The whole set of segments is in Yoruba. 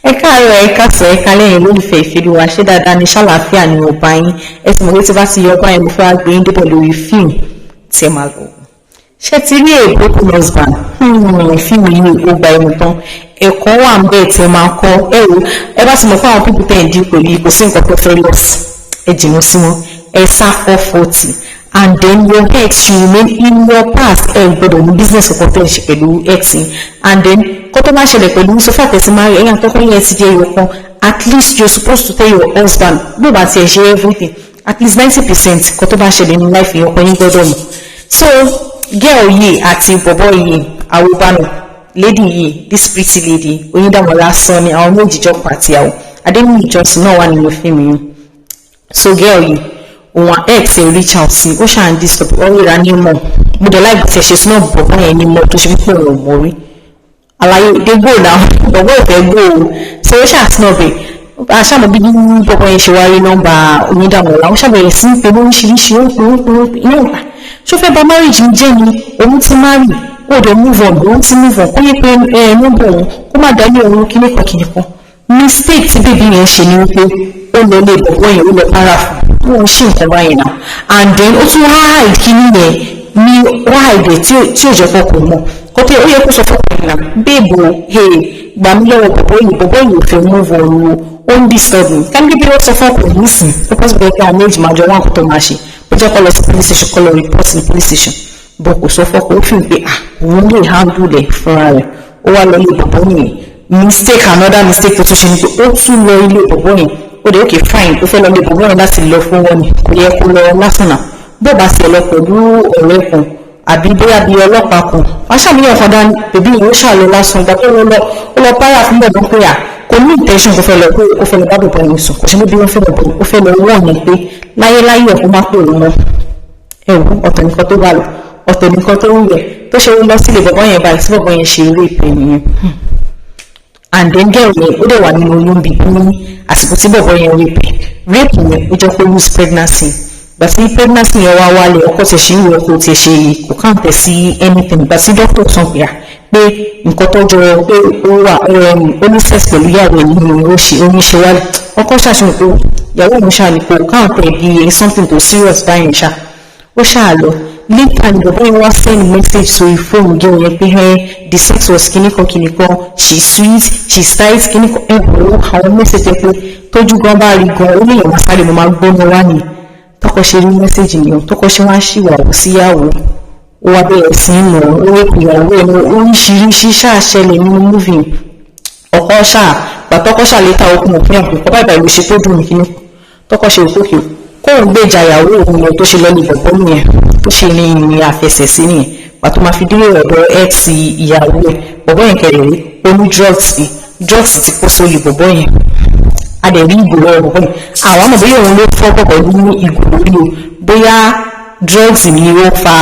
Ẹ káàárọ̀, ẹ káàsán, ẹ káalẹ́, ẹ̀yin olólùfẹ́ Ìfẹ́lúwa. Ṣé dáadáa ní? Ṣàlàáfíà ni mo bá yín? Ẹ sì mọ̀ pé tí bá ti yọ báyìí, mo fẹ́ wá gbé yín débẹ̀ lórí fíìmù tí ẹ máa lọ. Ṣé ti rí A Broken Husband? Fíìmù yìí, ó gba ẹnu tán. Ẹ̀kọ́ wà ń bẹ́ẹ̀ tí ẹ máa kọ́. Ẹ wò, ẹ bá ti mọ̀ fún àwọn people tẹ̀ ń dín pẹ̀lú, kò sí nǹkan tó fẹ́ lọ sí, ẹ jìnnà sí wọn, ẹ sá 440. And then your ex should remain in your past. Ẹ gbọ́dọ̀ ní business ọkọ̀ tẹ̀ ń ṣe pẹ̀lú ex yín. And then kó tó bá ṣẹlẹ̀ pẹ̀lú sofa tẹ̀sí máa rí ẹ̀yàn àkọ́kọ́ yẹn ti jẹ́ ẹyọ kan. At least you're supposed to tell your husband. Bó bá tiẹ̀ ṣe everything, at least 90% kó tó bá ṣẹlẹ̀ ní life yẹn, ọkọ yín gbọ́dọ̀ mọ̀. So girl yìí àti bọ̀bọ̀ yìí, àwòbánu lady yìí, this pretty lady Oyindamola Sanni, àwọn méjì jọkọ àtìyàwó. Adéníyì Johnson náà wà nínú fíìmù yìí. So girl yìí, òun ex ẹ reach out sí, ó ṣáà ń disturb ọ, ríra ní mọ̀. Mo dẹ̀ láì tẹ̀ ṣe sínú bọ̀bọ̀ yẹn ní mọ̀ tó ṣe wípé òun ò mọ̀ rí. Àlàyé dey go now, bọ̀bọ̀ ò fẹ́ go o. So ó ṣáà snob ẹ̀. Aṣáàmù bí bọ̀bọ̀ yẹn ṣe wá rí nọ́mbà Oyindamola, ó ṣàbẹ̀rẹ̀ sí ń pe lóríṣiríṣi. Ó ń pe, ó ń pe, ó ń pe. Ìyẹn ìgbà ṣó fẹ́ bà marriage ń jẹ́ ni. Òun ti marry, ó dẹ̀ move on, òun ti move on, kó yẹ pé ẹ nọ́mbà òun, kó má dálé òun, kíníkan kíníkan. Mistake tí baby yẹn ṣe ni wípé ó lọ lé bọ̀bọ̀ yẹn, ó lọ para fún wọn, ṣì nǹkan báyìí náà. And then ó tún hide kíní yẹn ní, ó hide tí ò jẹ́ kó mọ̀ kó tó ó yẹ kó sọ fún náà: "Babe o, hey, gbà mí lọ́wọ́ bọ̀bọ̀ yìí, bọ̀bọ̀ yìí ò fẹ́ move on o, ó ń disturb mi." Ká ní bí ó sọ fún ọkùnrin nísìn, ó possible kí àwọn méjì máa jọ wá nǹkan tó máa ṣe, ó jẹ́ kó lọ sí police station, kó lọ report ní police station. Bọ̀ kò sọ fọ́kọ, ó fi hàn pé, ah, òun lè handle ẹ̀ fúnra rẹ̀. Ó wá lọ ilé bọ̀bọ̀ yẹn. Mistake, another mistake tó tún ṣe ni pé ó tún lọ ilé bọ̀bọ̀ yẹn. Ó dé, okay, fine, ó fẹ́ lọ ilé bọ̀bọ̀ yẹn láti lọ fún wọn ni, kò yẹ kó lọ lásán náà. Bó bá sì lọ pẹ̀lú ọ̀rẹ́ kan àbí bóyá bí ọlọ́pàá kan, wọ́n ṣàmúyàn kan dání. Baby yìí, ó ṣàlọ lásán. Ìgbà tó lọ lọ, ó lọ para fún bọ̀bọ̀ pé à kò ní intention kó fẹ́ lọ pé ó fẹ́ lọ bá bọ̀bọ̀ yẹn sùn. Kò ṣe bí wọ́n fẹ́ lọ bọ̀, ó fẹ́ lọ wọ́n ní pé láyéláyé ẹ̀ kó má pè òun mọ́. Ẹ wò, ọ̀tọ̀ nìkan tó bá lọ, ọ̀tọ̀ nìkan tó ń yẹ tó ṣe lọ sílé bọ̀bọ̀ yẹn báyìí. Tí bọ̀bọ̀ yẹn ṣe eré ìpè nìyẹn. And then girl yẹn, ó dẹ̀ wà nínú oyún bí ní àsìkò tí bọ̀bọ̀ yẹn rape yẹn. Ó jẹ́ kó lose pregnancy. Gbà tí pregnancy yẹn wá wálé, ọkọ tẹ̀ ṣe ń wọ, ọkọ tẹ̀ ṣe kò kàn tẹ̀ sí anything. Gbà tí doctor sọ pé à pé nǹkan tó jọ pé ó wà, ó ní sex pẹ̀lú ìyàwó ẹ̀ nínú ó ṣe oyún ṣe wálé. Ọkọ ṣàṣeyàn pé ìyàwó òun ṣáà ní kò kàn tẹ̀ bí something tó serious báyìí ṣá. Ó ṣáà lọ. Later ni bàbá yẹn wá send message sórí fóònù girl yẹn pé ẹ the sex was kìnnìkan kìnnìkan, she sweet, she tight, kìnnìkan. Ẹ wò ó, àwọn message yẹn pé tójú gan bá rí gan, ó lè yàn wá sáré mo máa gbóná wá ní. Tọkọ ṣe rí message nìyẹn, tọkọ ṣe wá ṣìwà síyàwó, ó wá bẹ̀rẹ̀ sí í nà ó rape ìyàwó ẹ̀ ní. Oríṣiríṣi ṣáà ṣẹlẹ̀ nínú movie. Ọkọ ṣáà gbàtọ́kọ ṣáà later okun òpin àpò kọ́ báyìí ló ṣe tó dùn mí kíní. Tọkọ ṣe òkòkè kóun gbèjà ìyàwó òun lọ, tó ṣe lọ ní bọ̀bọ̀ nìyẹn, tó ṣe ní ìrìn àfẹsẹ̀sí nìyẹn. Pàtó máa fi dé ọ̀dọ̀ ex ìyàwó ẹ̀, bọ̀bọ̀ yẹn kẹrẹ̀ rí, ó ní drugs, drugs ti kó sórí bọ̀bọ̀ yẹn. A dẹ̀ rí ìgò lọ́wọ́ bọ̀bọ̀ yẹn. Àwọn àmọ̀ bóyá òun ló fọ́ bọ̀bọ̀ ní ìgò lórí o, bóyá drugs ni ó fa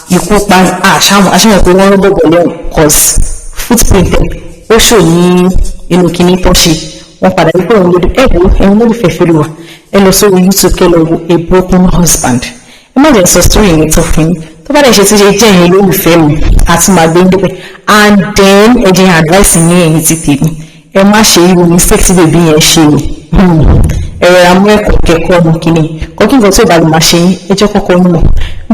ikú pa àṣàmù. Àṣàmù pé wọ́n rán bọ̀bọ̀ lẹ́wọ̀n, cause footprint ẹ̀ ó ṣò ní inú kinní tó ṣe. Wọ́n padà wípé òun lórí. Ẹ wo, ẹ̀yin lólùfẹ́ Ìfẹ́lúwa, ẹ lọ sórí YouTube, kẹ́ lọ wo A Broken Husband. Ẹ má jẹ́ sọ story yẹn tó fún yín. Tó bá dẹ̀ ṣe tí ṣe jẹ́ ẹ̀yin olólùfẹ́ mi, àti máa gbé ń débẹ̀. And then ẹ jẹ́ advice ní ẹ̀yin ti tèmi, ẹ má ṣe irú mistake tí baby yẹn ṣe o. Ẹ rọra mú ẹ̀kọ́ kẹ́kọ̀ọ́ ọmọ kìíní kọ́kí nǹkan tí ò bá lè máa ṣe yín. Ẹ jẹ́ kọ́kọ́ yín mọ̀: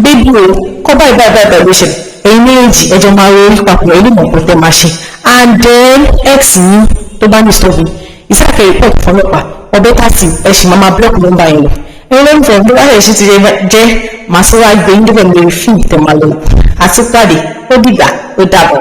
"Baby o, kọ́ báyìí báyìí báyìí báyìí ló ṣẹlẹ̀." Ẹ̀yin méjì, ẹ jọ máa rí papọ̀, ẹ lè mọ̀ pé tẹ́ máa ṣe. And then ex yín tó bá ní stop ìsáàkẹ́ report fún ọlọ́pàá ọbẹ̀ tààtì, ẹ sì máa máa block nọ́mbà yẹn lọ. Ẹ̀yin lólùfẹ́ bí wàá ṣe ti jẹ́, màá sọ wá gbé yín débẹ̀ lórí fíìmù tẹ̀ máa lọ. Àti pàdé, ó dìgbà, ó dàbọ̀.